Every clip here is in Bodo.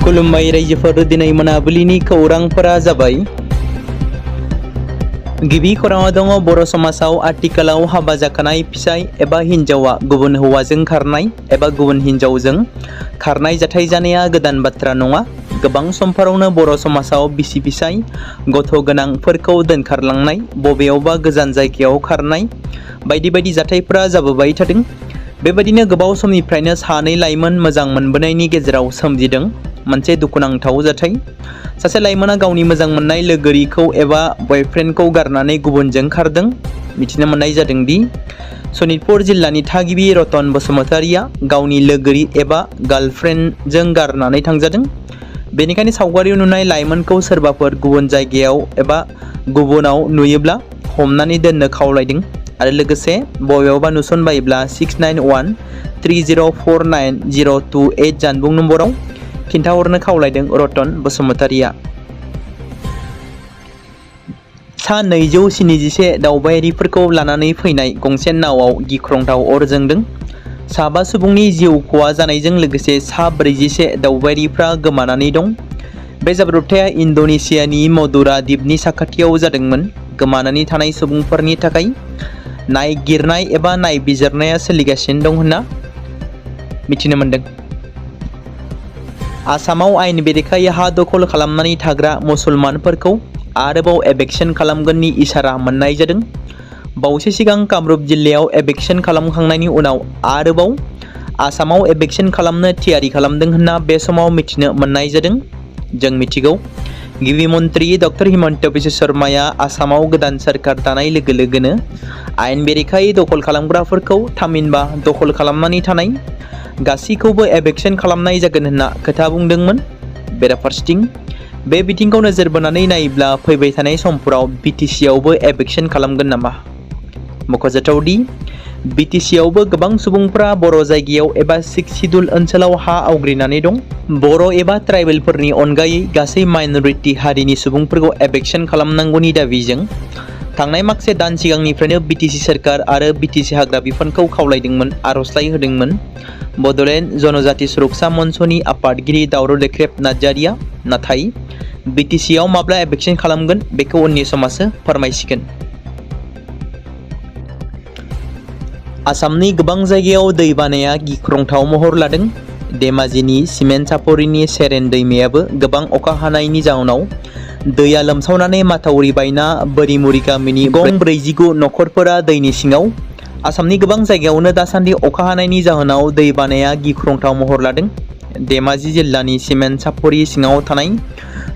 खुलुमबाय रायजोफोर, दिनै मोनाबिलिनि खौरांफोरा जाबाय। गिबि खौराङाव दङ बर' समाजाव आथिखालाव हाबा जाखानाय फिसाय एबा हिन्जावा गुबुन हौवाजों खारनाय एबा गुबुन हिन्जावजों खारनाय जाथाय जानाया गोदान बाथ्रा नङा। गोबां समफोरावनो बर' समाजाव बिसि फिसाय गथ' गोनांफोरखौ दोनखारलांनाय, बबेयावबा गोजान जायगायाव खारनाय बायदि बायदि जाथायफोरा जाबोबाय थादों। बेबायदिनो गोबाव समनिफ्रायनो सानै लाइमोन मोजां मोनबोनायनि गेजेराव सोमजिदों मोनसे दुखुनांथाव जाथाय। सासे लाइमोना गावनि मोजां मोननाय लोगोरिखौ एबा बयफ्रेन्डखौ गारनानै गुबुनजों खारदों। मिथिनो मोननाय जादों दि सनितपुर जिल्लानि थागिबि रतन बसुमतारिया गावनि लोगोरि एबा गार्लफ्रेन्डजों गारनानै थांजादों। बेनिखायनो सावगारियाव नुनाय लाइमोनखौ सोरबाफोर गुबुन जायगायाव एबा गुबुनाव नुयोब्ला हमनानै दोननो खावलायदों आरो लोगोसे बबेयावबा नुसनबायोब्ला 6913049028 जानबुं नम्बराव खिन्थाहरनो खावलायदों रतन बसुमतारिया। सा 271 दावबायारिफोरखौ लानानै फैनाय गंसे नावआव गिख्रंथाव अर जोंदों। 7 सुबुंनि जिउ खहा जानायजों लोगोसे सा 41 दावबायारिफ्रा गोमानानै दं। बे जाब्रबथाया इन्ड'नेसियानि मदुरा द्वीपनि साखाथियाव जादोंमोन। गोमानानै थानाय सुबुंफोरनि थाखाय नायगिरनाय एबा नायबिजिरनाया सोलिगासिनो दं होनना मिथिनो मोन्दों। आसामाव आयेन बेरेखायै हा दखल खालामनानै थाग्रा मुसलमानफोरखौ आरोबाव एभेक्सन खालामगोननि इसारा मोननाय जादों। बावैसो सिगां कामरुप जिल्लायाव एभेक्सन खालामखांनायनि उनाव आरोबाव आसामाव एभेक्सन खालामनो थियारि खालामदों होनना बे समाव मिथिनो मोननाय जादों। जों मिथिगौ गिबि मन्त्रि डक्टर हिमन्त बिश्व शर्माया आसामाव गोदान सोरखार दानाय लोगो लोगोनो आयेन बेरेखायै दखल खालामग्राफोरखौ थामहिनबा दखल खालामनानै थानाय गासैखौबो एभेक्सन खालामनाय जागोन होनना खोथा बुंदोंमोन। बेराफारसेथिं बे बिथिंखौ नोजोर बोनानै नायोब्ला फैबाय थानाय समफोराव बिटिसिआवबो एभेक्सन खालामगोन नामा? मख'जाथावदि बिटिसिआवबो गोबां सुबुंफ्रा बर' जायगायाव एबा 6 सिडुल ओनसोलाव हा आवग्रिनानै दं। बर' एबा ट्राइबेलफोरनि अनगायै गासै माइनरिटि हारिनि सुबुंफोरखौ एभेक्सन खालामनांगौनि दाबिजों थांनाय माखासे दान सिगांनिफ्रायनो बिटिसि सोरखार आरो बिटिसि हाग्रा बिफानखौ खावलायदोंमोन, आर'जलाइ होदोंमोन। बड'लेण्ड जनजाति सुरक्षा मन्चनि आफादगिरि दावरो देख्रेब नार्जारिया। नाथाय बिटिसिआव माब्ला एभेक्सन खालामगोन बेखौ उननि समासो फोरमायसिगोन। आसामनि गोबां जायगायाव दै बानाया गिख्रंथाव महर लादों। धेमाजिनि सिमेन्ट-सापरिनि सेरेन दैमायाबो गोबां अखा हानायनि जाउनाव दैया लोमसावनानै माथावरि बायना बोरिमुरि गामिनि गं 49 नखरफोरा दैनि सिङाव। आसामनि गोबां जायगायावनो दासान्दि अखा हानायनि जाहोनाव दै बानाया गिख्रंथाव महर लादों। धेमाजि जिल्लानि सिमेन्ट-सापरि सिङाव थानाय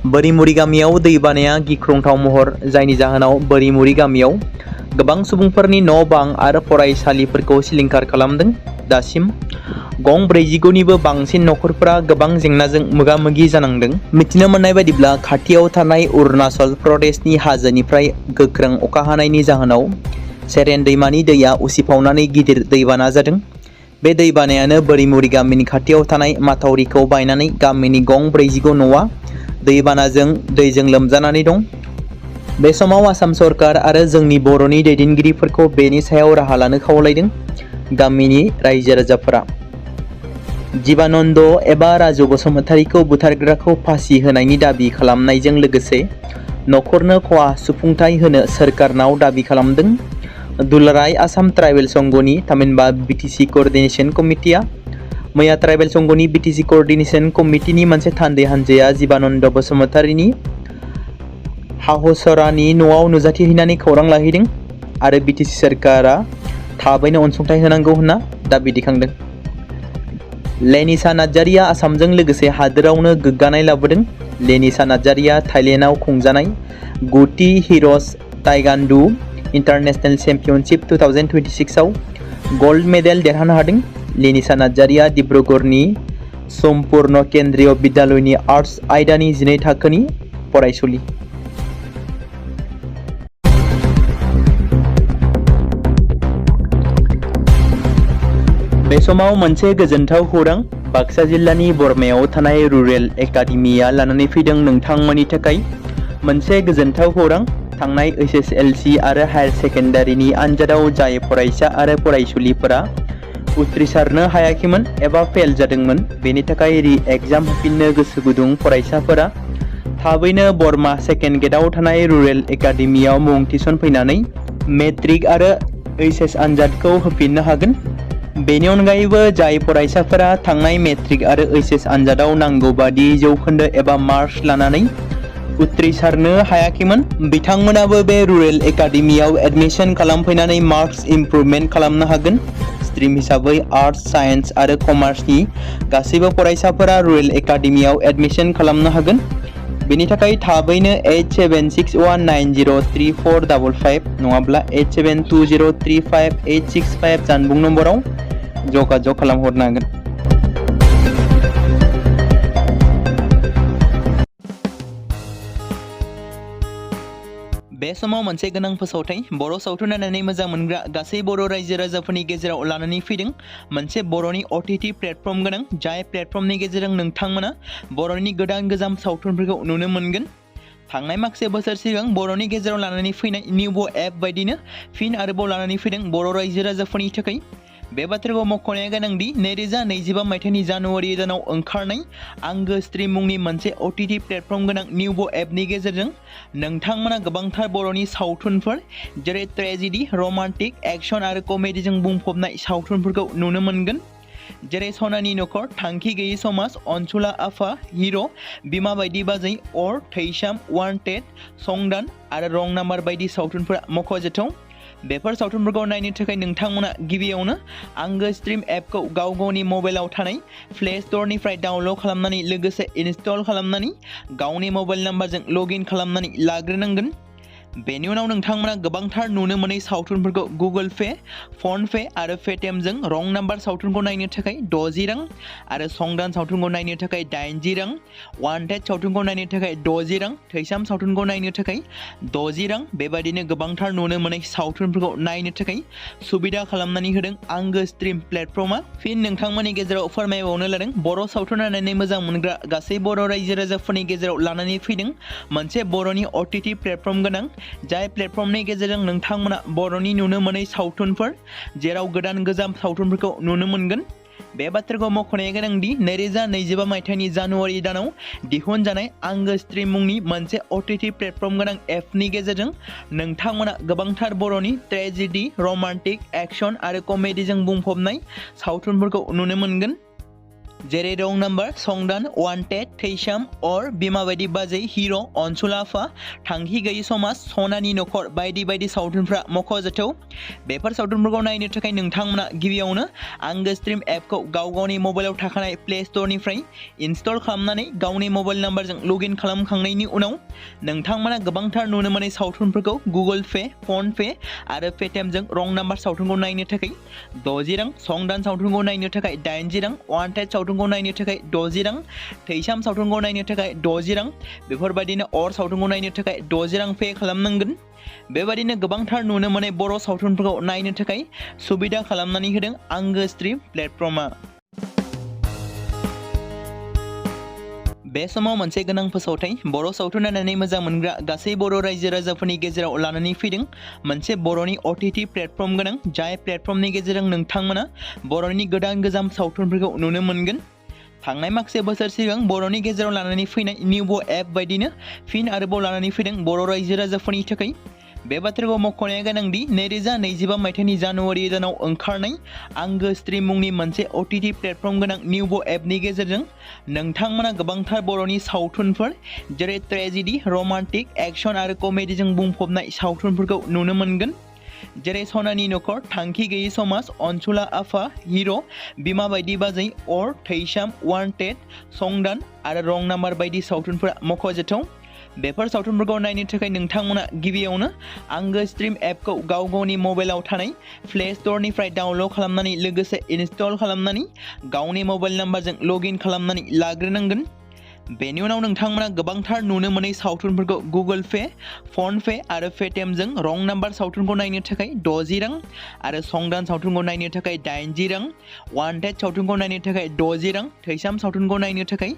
बोरिमुरि गामियाव दै बानाया गिख्रंथाव महर, जायनि जाहोनाव बोरिमुरि गामियाव गोबां सुबुंफोरनि न' बां आरो फरायसालिफोरखौ सिलिंखार खालामदों। दासिम गं 49निबो बांसिन नखरफोरा गोबां जेंनाजों मोगा-मोगि जानांदों। मिथिनो मोननाय बायदिब्ला खाथियाव थानाय अरुणाचल प्रदेशनि हाजोनिफ्राय गोख्रों अखा हानायनि जाहोनाव सेरेन दैमानि दैया उसिफावनानै गिदिर दैबाना जादों। बे दैबानायानो बोरिमुरि गामिनि खाथियाव थानाय माथावरिखौ बायनानै गामिनि गं 49 न'आ दैबानाजों दैजों लोमजानानै दं। बे समाव आसाम सरकार आरो जोंनि बर'नि दैदेनगिरिफोरखौ बेनि सायाव राहा लानो खावलायदों। गामिनि रायजो राजाफोरा जीबानन्द एबा राजु बसुमतारिखौ बुथारग्राखौ फासि होनायनि दाबि खालामनायजों लोगोसे नखरनो खहा सुफुंथाय होनो सोरखारनाव दाबि खालामदों। दुलाराय आसाम ट्राइबेल संघनि थामहिनबा बिटिसि क'अर्डिनेशन कमिटिआ मैया ट्राइबेल संघनि बिटिसि क'अर्डिनेशन कमिटिनि मोनसे थान्दै हान्जाया जीबानन्द बसुमतारिनि हाहसरानि न'आव नुजाथिहैनानै खौरां लाहैदों आरो बिटिसि सोरखारा थाबैनो अनसुंथाइ होनांगौ होनना दाबि दैखांदों। लेनिसा नार्जारिया आसामजों लोगोसे हादोरावनो गोग्गानाय लाबोदों। लेनिसा नार्जारिया थाइलेन्डआव खुंजानाय गुटी हिर'ज ताइगान्डु इन्टारनेशनेल चेम्पियनशिप 2026 आव गल्ड मेडेल देरहानो हादों। लेनिसा नार्जारिया डिब्रुगड़नि सम्पुर्ण केन्द्रीय बिद्यालयनि आर्ट्स आयदानि 12 थाखोनि फरायसुलि। बे समाव मोनसे गोजोनथाव खौरां बाक्सा जिल्लानि बरमायाव थानाय रुरेल एकाडेमिया लानानै फैदों नोंथांमोननि थाखाय मोनसे गोजोनथाव खौरां। थांनाय एसएसएलसी आरो हायार सेकेन्डारिनि आनजादाव जाय फरायसा आरो फरायसुलिफोरा उथ्रिसारनो हायाखैमोन एबा फेल जादोंमोन। बेनि थाखाय रि-एग्जाम होफिननो गोसो गुदुं फरायसाफोरा थाबैनो बरमा सेकेन्ड गेटआव थानाय रुरेल एकाडेमियाव मुं थिसनफैनानै मेट्रिक आरो एइचएस आनजादखौ होफिननो हागोन। बेनि अनगायैबो जाय फरायसाफोरा थांनाय मेट्रिक आरो एइचएस आनजादाव नांगौ बादि जौखोन्दो एबा मार्क्स लानानै उथ्रिसारनो हायाखैमोन, बिथांमोनाबो बे रुरेल एकाडेमियाव एडमिशन खालामफैनानै मार्क्स इमप्रुभमेन्ट खालामनो हागोन। स्ट्रिम हिसाबै आर्टस, साइन्स आरो कमार्सनि गासैबो फरायसाफोरा रुरेल एकाडेमियाव एडमिशन खालामनो हागोन। बेनि थाखाय थाबैनो 8761903455 नङाब्ला 8720358865 जानबुं नम्बराव जगाजग खालामहरनो हागोन। बे समाव मोनसे गोनां फोसावथाय बर' सावथुन नायनानै मोजां मोनग्रा गासै बर' रायजो राजाफोरनि गेजेराव लानानै फैदों मोनसे बर'नि OTT प्लेटफर्म गोनां, जाय प्लेटफर्मनि गेजेरजों नोंथांमोना बर'नि गोदान गोजाम सावथुनफोरखौ नुनो मोनगोन। थांनाय माखासे बोसोर सिगां बर'नि गेजेराव लानानै फैनाय निउबो एप बायदिनो फिन आरोबाव लानानै फैदों बर' रायजो राजाफोरनि थाखाय। बे बाथ्राखौ मख'नाया गोनांदि 2025 मायथाइनि जानुवारि दानाव ओंखारनाय आंगो स्ट्रिम मुंनि मोनसे OTT प्लेटफर्म गोनां निउबो एपनि गेजेरजों नोंथांमोना गोबांथार बर'नि सावथुनफोर जेरै ट्रेजेडी, रमान्टिक, एक्शन आरो कमेडीजों बुंफबनाय सावथुनफोरखौ नुनो मोनगोन। जेरै सनानि नखर, थांखि गैयै समाज, अनसुला आफा, हिर', बिमा बायदि बाजै, अर, थैसाम, वान्टेड, संदान आरो रं नाम्बार बायदि सावथुनफोरा मख'जाथाव। बेफोर सावथुनफोरखौ नायनो थाखाय नोंथांमोना गिबियावनो आंगो स्ट्रिम एपखौ गाव गावनि मबाइलाव थानाय प्ले स्ट'रनिफ्राय डाउनल'ड खालामनानै लोगोसे इनस्टल खालामनानै गावनि मबाइल नाम्बारजों लगइन खालामनानै लाग्रोनांगोन। बेनि उनाव नोंथांमोना गोबांथार नुनो मोनै सावथुनफोरखौ गुगोल पे, फन पे आरो पेटिएमजों रं नाम्बार सावथुनखौ नायनो थाखाय 60 रां आरो संदान सावथुनखौ नायनो थाखाय 80 रां, वान्टेड सावथुनखौ नायनो थाखाय 60 रां, थैसाम सावथुनखौ नायनो थाखाय 60 रां बेबायदिनो गोबांथार नुनो मोनै सावथुनफोरखौ नायनो थाखाय सुबिदा खालामनानै होदों आंगो स्ट्रिम प्लेटफर्मा। फिन नोंथांमोननि गेजेराव फोरमायबावनो लादों बर' सावथुन नायनानै मोजां मोनग्रा गासै बर' रायजो राजाफोरनि गेजेराव लानानै फैदों मोनसे बर'नि OTT प्लेटफर्म गोनां, जाय प्लेटफर्मनि गेजेरजों नोंथांमोना बर'नि नुनो मोनै सावथुनफोर जेराव गोदान गोजाम सावथुनफोरखौ नुनो मोनगोन। बे बाथ्राखौ मख'नाया गोनांदि 2025 मायथाइनि जानुवारि दानाव दिहुनजानाय आंगो स्ट्रिम मुंनि मोनसे OTT प्लेटफर्म गोनां एपनि गेजेरजों नोंथांमोना गोबांथार बर'नि ट्रेजेडी, रमान्टिक, एक्शन आरो कमेडीजों बुंफबनाय सावथुनफोरखौ नुनो मोनगोन। जेरै रं नाम्बार, संदान, वान्टेड, थैसाम, अर, बिमा बायदि बाजै, हिर', अनसुला आफा, थांखि गैयै समाज, सनानि नखर बायदि बायदि सावथुनफ्रा मख'जाथाव। बेफोर सावथुनफोरखौ नायनो थाखाय नोंथांमोना गिबियावनो आंगो स्ट्रिम एपखौ गाव गावनि मबाइलाव थाखानाय प्ले स्ट'रनिफ्राय इनस्टल खालामनानै गावनि मबाइल नाम्बारजों लगइन खालामखांनायनि उनाव नोंथांमोना गोबांथार नुनो मोनै सावथुनफोरखौ गुगोल पे, फन पे आरो पेटिएमजों रं नाम्बार सावथुनखौ नायनो थाखाय 60 रां, संदान सावथुनखौ नायनो थाखाय 80 रां, वान्टेड सावथुनखौ नायनो थाखाय 60 रां, थैसाम सावथुनखौ नायनो थाखाय 60 रां बेफोरबायदिनो अर सावथुनखौ नायनो थाखाय 60 रां पे खालामनांगोन। बेबायदिनो गोबांथार नुनो मोनै बर' सावथुनफोरखौ नायनो थाखाय सुबिदा खालामनानै होदों आंगो स्ट्रिम प्लेटफर्मा। बे समाव मोनसे गोनां फोसावथाय बर' सावथुन नायनानै मोजां मोनग्रा गासै बर' रायजो राजाफोरनि गेजेराव लानानै फैदों मोनसे बर'नि OTT प्लेटफर्म गोनां, जाय प्लेटफर्मनि गेजेरजों नोंथांमोना बर'नि गोदान गोजाम सावथुनफोरखौ नुनो मोनगोन। थांनाय माखासे बोसोर सिगां बर'नि गेजेराव लानानै फैनाय निउबो एप बायदिनो फिन आरोबाव लानानै फैदों बर' रायजो राजाफोरनि थाखाय। बे बाथ्राखौ मख'नाया गोनांदि 2025 मायथाइनि जानुवारि दानाव ओंखारनाय आंगो स्ट्रिम मुंनि मोनसे OTT प्लेटफर्म गोनां निउबो एपनि गेजेरजों नोंथांमोना गोबांथार बर'नि सावथुनफोर जेरै ट्रेजेडी, रमान्टिक, एक्शन आरो कमेडीजों बुंफबनाय सावथुनफोरखौ नुनो मोनगोन। जेरै सनानि नखर, थांखि गैयै समाज, अनसुला आफा, हिर', बिमा बायदि बाजै, अर, थैसाम, वान्टेड, संदान आरो रं नाम्बार बायदि सावथुनफोरा मख'जाथाव। बेफोर सावथुनफोरखौ नायनो थाखाय नोंथांमोना गिबियावनो आंगो स्ट्रिम एपखौ गाव गावनि मबाइलाव थानाय प्ले स्ट'रनिफ्राय डाउनल'ड खालामनानै लोगोसे इनस्टल खालामनानै गावनि मबाइल नाम्बारजों लगइन खालामनानै लाग्रोनांगोन। बेनि उनाव नोंथांमोना गोबांथार नुनो मोनै सावथुनफोरखौ गुगोल पे, फन पे आरो पेटिएमजों रं नाम्बार सावथुनखौ नायनो थाखाय 60 रां आरो संदान सावथुनखौ नायनो थाखाय 80 रां, वान्टेड सावथुनखौ नायनो थाखाय 60 रां, थैसाम सावथुनखौ नायनो थाखाय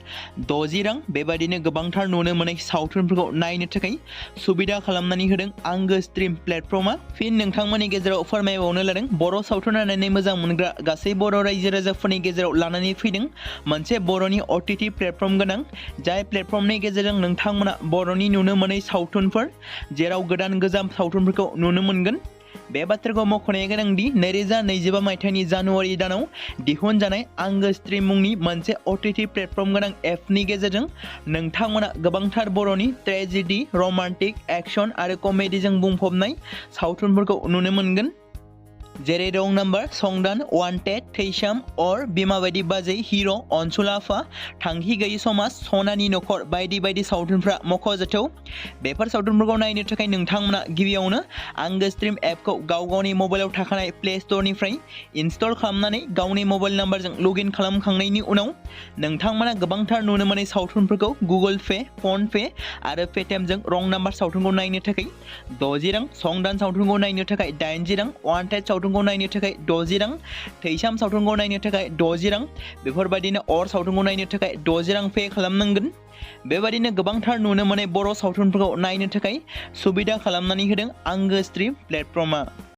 60 रां बेबायदिनो गोबांथार नुनो मोनै सावथुनफोरखौ नायनो थाखाय सुबिदा खालामनानै होदों आंगो स्ट्रिम प्लेटफर्मा। फिन नोंथांमोननि गेजेराव फोरमायबावनो लादों बर' सावथुन नायनानै मोजां मोनग्रा गासै बर' रायजो राजाफोरनि गेजेराव लानानै फैदों मोनसे बर'नि OTT प्लेटफर्म गोनां, जाय प्लेटफर्मनि गेजेरजों नोंथांमोना बर'नि नुनो मोनै सावथुनफोर जेराव गोदान गोजाम सावथुनफोरखौ नुनो मोनगोन। बे बाथ्राखौ मख'नाया गोनांदि 2025 मायथाइनि जानुवारि दानाव दिहुनजानाय आंगो स्ट्रिम मुंनि मोनसे OTT प्लेटफर्म गोनां एपनि गेजेरजों नोंथांमोना गोबांथार बर'नि ट्रेजेडि, रमान्टिक, एक्शन आरो कमेडिजों बुंफबनाय सावथुनफोरखौ नुनो मोनगोन। जेरै रं नाम्बार, संदान, वान्टेड, थैसाम, अर, बिमा बायदि बाजै, हिर', अनसुला आफा, थांखि गैयि समाज, सनानि नखर बायदि बायदि सावथुनफ्रा मख'जाथाव। बेफोर सावथुनफोरखौ नायनो थाखाय नोंथांमोना गिबियावनो आंगो स्ट्रिम एपखौ गावनि मबाइलाव थाखानाय प्ले स्ट'रनिफ्राय इनस्टल खालामनानै गावनि मबाइल नाम्बारजों लग इन खालामखांनायनि उनाव नोंथांमोना गोबांथार नुनो मोनै सावथुनफोरखौ गुगोल पे, फन पे आरो पेटिएमजों रं नाम्बार सावथुनखौ नायनो थाखाय 60 रां, संदान सावथुनखौ नायनो थाखाय 80 रां, वान्टेड सावथुनखौ नायनो थाखाय 60 रां, थैसाम सावथुनखौ नायनो थाखाय 60 रां बेफोरबायदिनो अर सावथुनखौ नायनो थाखाय 60 रां पे खालामनांगोन। बेबायदिनो गोबांथार नुनो मोनै बर' सावथुनफोरखौ नायनो थाखाय सुबिदा खालामनानै होदों आंगो स्ट्रिम प्लेटफर्मा।